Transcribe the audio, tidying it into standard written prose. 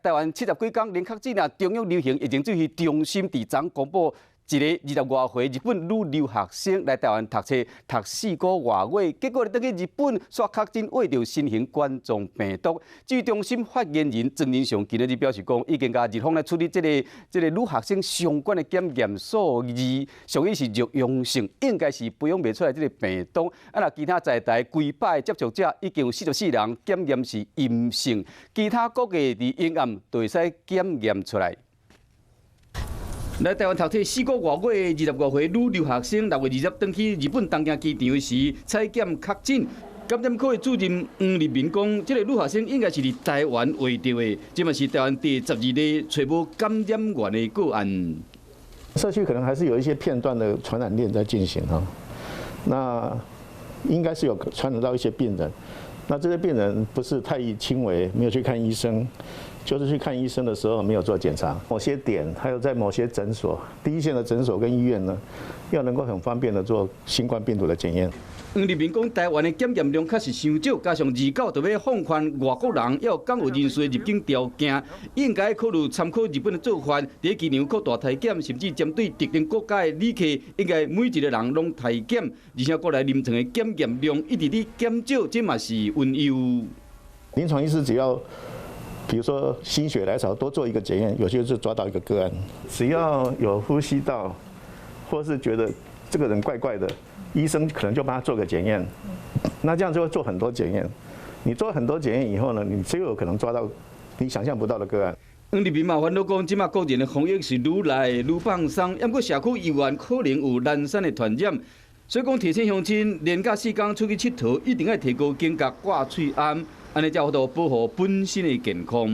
台灣七十幾工零確診啊，中央流行疫情指揮中心佇昨公布，一個二十外歲日本女留學生來台灣讀冊，讀四個外月，結果咧轉去日本煞確診秽著新型冠狀病毒。指揮中心發言人莊人祥今仔日表示講，已經共日方來處理這個女學生相關的檢驗數字，屬於是弱陽性，應該是培養袂出來這個病毒。啊，若其他在台幾百個接觸者已經有44人檢驗是陰性，其他估計佇陰暗就會使檢驗出來。來台灣讀冊四個外月的二十五歲女留學生，6月20轉去日本東京機場時，採檢確診。感染科的主任黃立民講，這個女學生應該是佇台灣秽著的，這嘛是台灣第12例揣無感染源的個案。社區可能還是有一些片段的傳染鏈在進行哈，那應該是有傳染到一些病人，那這些病人不是太輕微，沒有去看醫生。就是去看醫生的時候沒有做檢查，某些點還有在某些診所，第一線的診所跟醫院呢，要能夠很方便的做新冠病毒的檢驗。黃立民講，台灣的檢驗量確實傷少，加上29就欲放寬外國人猶港澳人士的入境條件，應該考慮參考日本的做法，佇機場擴大篩檢，甚至針對特定國家的旅客，應該每一個人攏篩檢，而且國內臨床的檢驗量一直佇減少，這嘛是隱憂。臨床醫師只要比如說心血來潮多做一個檢驗，有些就抓到一個個案。只要有呼吸道，或是覺得這個人怪怪的，醫生可能就幫他做個檢驗。那這樣就會做很多檢驗。你做很多檢驗以後呢，你就有可能抓到你想象不到的個案。黃立民嘛煩惱講，這馬國人的防疫是愈來愈放鬆，毋過社區猶原可能有零散的傳染，所以講提醒鄉親，連假四工出去𨑨迌，一定愛提高警覺，掛喙罨。按呢才有法度保護本身的健康。